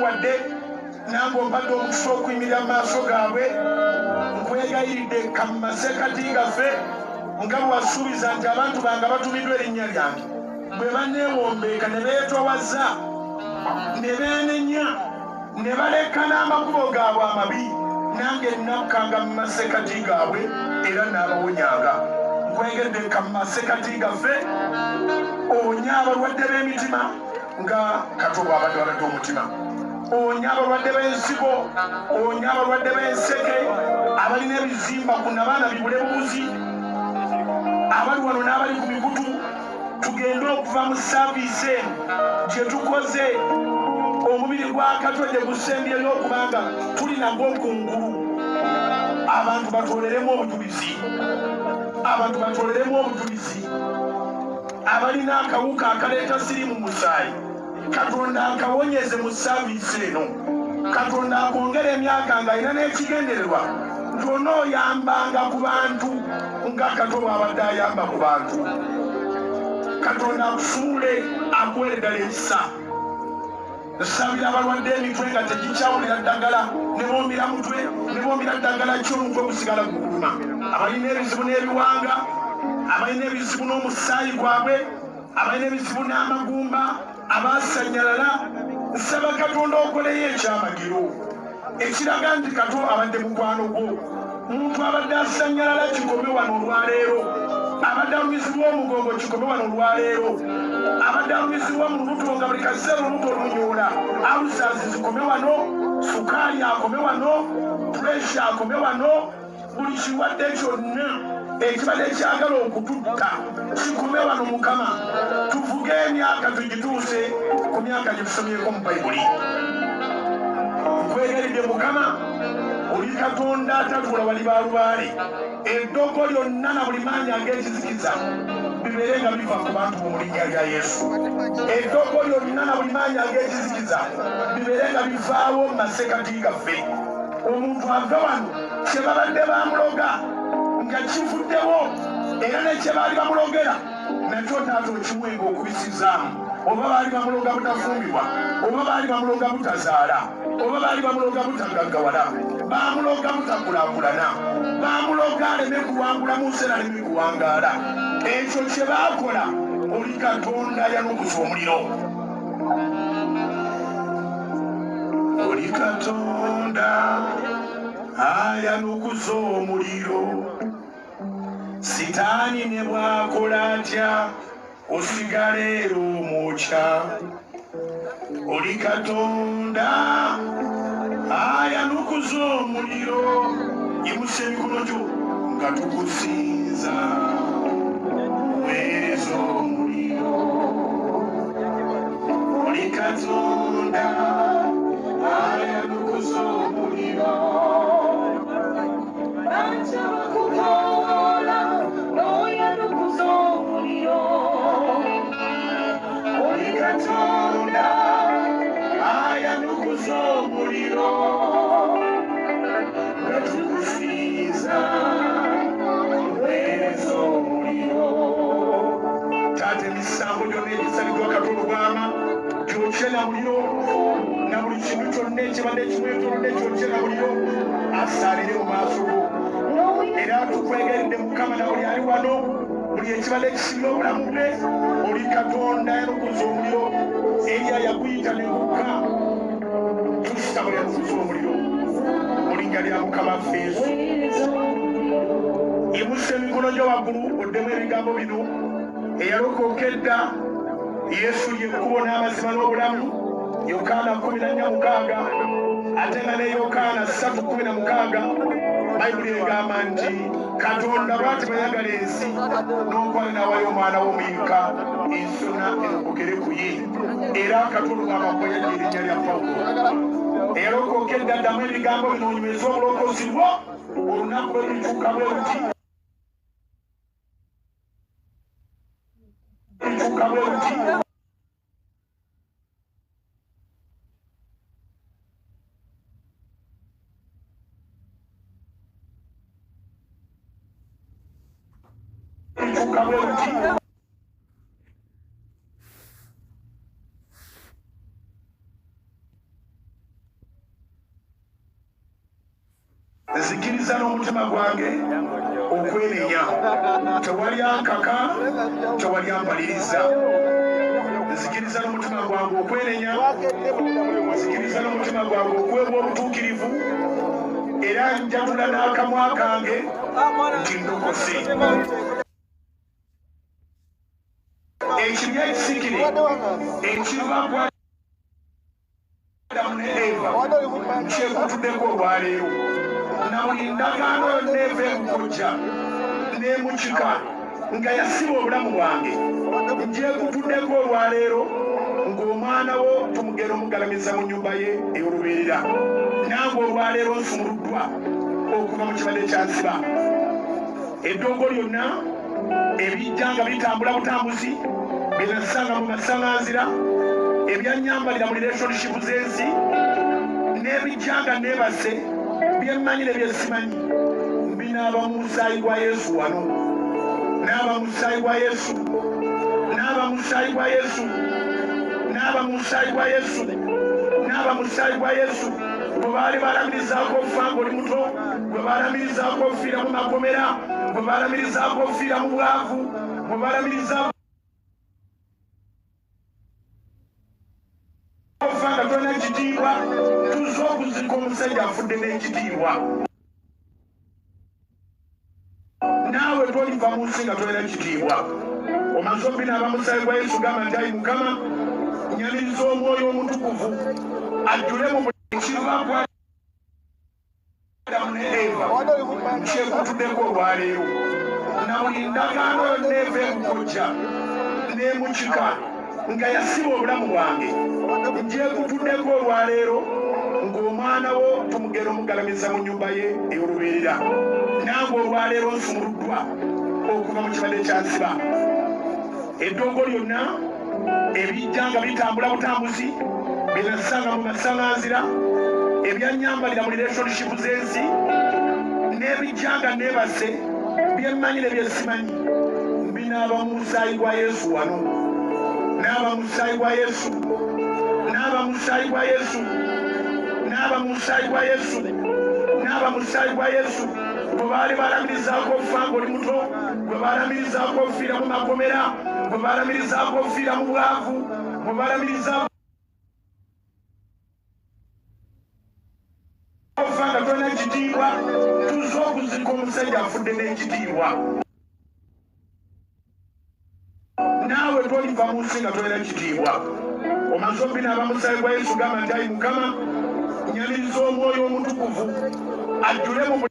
Bakuwadde nange ompadde omukisa okuyimirira mu maaso gaabwe. Nkwegayiridde ka mu masekkati gaffe, nga bwe wasuubiza nti abantu bange abatumiddwa erinnya lyange bwe baneewombeeka ne beetowaza ne beenenya ne baleka n'amakubo gaabwe amabi, nange nakkanga mu masekkati gaabwe era n'abawonyanga. Nkwegedde ka mu masekkati gaffe owonye abalwadde b'emitima nga Kato bw'abadde balwadde omutima, owonye abalwadde b'ensigo, owonye abalwadde b'enseke, abalina ebizimba ku nabaana bibule bubuzi, abali wano n'abali ku mikutu. Tugende okuva mu saaviisi eno gye tukoze omubiri gwa Kato gye gusembyeyo okubanga tuli nagwo kungulu, abantu batooleremu obujulizi, abantu batooleremu obujulizi. Abalina akawuka akaleeta siriimu mu musaayi, Katonda akawonyeze mu saaviisi eno. Katonda akwongera emyaka ng'alina n'ekigendererwa nti onooyambanga ku bantu nga Kato bw'abadde ayamba ku bantu. Katonda akufuule akuwere ddala ekisa. Nsabira abalwadde emitwe nga tegikyawulira ddagala, ne boomira mutwe ne boomira ddagala ki, omutwe gusigala gukuluma. Abalina ebizibu n'ebiwanga, abalina ebizibu n'omusaayi gwabwe, abalina ebizibu n'amagumba, abaasanyalala, nsaba Katonda okoleyo ekyamagero ekiraga nti Kato abadde mukwano gwo. Muntu abadde asanyalala kikome wano olwaleero, abadde alumizibwa omugongo kikome wano olwaleero, abadde alumizibwa mu lubuto nga buli kaseera olubuto olunyoola, alusazi zikome wano, sukaali akome wano, puresha akome wano, buli kirwadde kyonna ekibadde kyagala okututta kikome wano. Mukama, tuvuge emyaka tugituuse ku myaka gye tusomyeko mu Bayibuli. Nkwegayiridde Mukama, oli Katonda atatuula wali balubaale, eddogo lyonna na buli maanyi ag'ekizikiza bibeere nga biva ku bantu bo mu linnya lya Yesu. Eddogo lyonna na buli maanyi ag'ekizikiza bibeere nga bivaawo mu masekati gaffe. Omuntu ave wano kye babadde bamuloga nga kivuddewo, era ne kye baali bamulogera nakyo taata okiwenga okubisizaamu. Oba baali bamuloga butafumbibwa, oba baali bamuloga butazaala, oba baali bamuloga butagaggawala, bamuloga butakulaakulana, bamuloga aleme kuwangula mu nsi era aleme kuwangaala, ekyo kye baakola oli Katonda yanukuza omuliro. Oli Katonda ayanukuza omuliro, Sitaani ne bw'akola atya osigala era omwokya. Oli Katonda ayanukuza omuliro, yimusa emikono gyo nga tukusinza, weereza omuliro. Oli Katonda ayanukuza omuliro. Bantu bakukoola n'oyanukuza omuliro. Oli Katonda ayanukuza omuliro, nga tukusinza, weereza omuliro. Taata, emisango gyonna egisaliddwa Kato Lubwama gyokye na muliro, na buli kintu kyonna ekibadde kimwetoolodde kyokye na muliro, asaalire mu maaso go. Era tukwegeredde Mukama, na buli ali wano, buli ekibadde kisibira obulamu bwe, oli Katonda yanukuza omuliro. Eriya yakuyita ne gukka, tusaba yanukuza omuliro mu linnya lya Mukama waffe Yesu. Yimusa emikono gyo waggulu oddemu ebigambo bino. Eyalokoka edda, Yesu ye kkubo n'amazima n'obulamu, Yokaana 14:6, ate nga ne Yokaana 3:16 Bayibuli egamba nti Katonda bw'ati bwe yagala ensi n'okwala n'awayo omwana w'omuyinka, ensi yonna erokokere ku ye. Era Kato Lubwama kweyajja erinnya lya Pawulo. Eyalokoka edda, ddamu ebigambo bino onyweze obulokozi bwo olunaku lwe lulituuka bwe luti, lulituuka bwe luti, lulituuka bwe luti. Nzikiriza n'omutima gwange okwenenya, tewali ankaka, tewali ampaliriza. Nzikiriza n'omutima gwange okwenenya, nzikiriza n'omutima gwange okuweebwa obutuukirivu, era njatula n'akamwa kange nti ndokose. Ekibi ekisikire ekiva ku Adamu ne Eva kyekutuddeko olwaleero, na buli ndagaano yonna eva ebukojja n'emukika nga yasiba obulamu bwange ngyekutuddeko olwaleero, ng'omwana wo tumugenda omugalamiza mu nnyumba ye ey'olubeerera. Nange olwaleero nsumuluddwa okuva mu kibadde kyansiba. Eddogo lyonna ebijja nga bitambula butambuzi byenasanga mu masaŋŋanzira, ebyanyambalira mu relationship z'ensi, n'ebijja nga neebase, byemmanyi ne byesimanyi, mbinaaba mu musaayi gwa Yesu wano. Naaba mu musaayi gwa Yesu, naaba mu musaayi gwa Yesu, naaba mu musaayi gwa Yesu, naaba mu musaayi gwa Yesu. Gwe baali balamirizaako okufa ng'oli muto, gwe baalamirizaako okufiira mu makomera, gwe baalamirizaako okufiira mu bwavu, gwe baalamirizaako okufa nga tolina kitiibwa, tuzze okuzika omusajja afudde n'ekitiibwa. Naawe toliva mu nsi nga tolina kitiibwa. Omaze obinaaba musaayi gwa Yesu, gamba nti ayi Mukama, nyaniriza omwoyo omutukuvu ajjule mu buli kiva ku Adamu ne Eva kyekutuddeko olwaleero, na buli ndagaano yonna eva ebukojja n'emukika nga yasiba obulamu bwange ngyekutuddeko olwaleero, ng'omwana wo tumugenda omugalamiza mu nnyumba ye ey'olubeerera. Nange olwaleero nsumuluddwa okuva mu kibadde kyansiba. Eddogo lyonna ebijja nga bitambula butambuzi byenasanga mu masaŋŋanzira, ebyanyambalira mu relationship z'ensi, n'ebijja nga neebase, byemmanyi ne byesimanyi, mbinaaba mu musaayi gwa Yesu wano. Naaba mu musaayi gwa Yesu, naaba mu musaayi gwa Yesu, naaba mu musaayi gwa Yesu, naaba mu musaayi gwa Yesu. Gwe baali balamirizaako okufa ng'oli muto, gwe baalamirizaako okufiira mu makomera, gwe baalamirizaako okufiira mu bwavu, gwe baalamirizaako okufa nga tolina kitiibwa, tuzze okuzika omusajja afudde n'ekitiibwa. Naawe toliva mu nsi nga tolina kitiibwa. Omaze obinaaba musaayi gwa Yesu, gamba nti ayi Mukama, nyaniriza omwoyo omutukuvu ajjule mu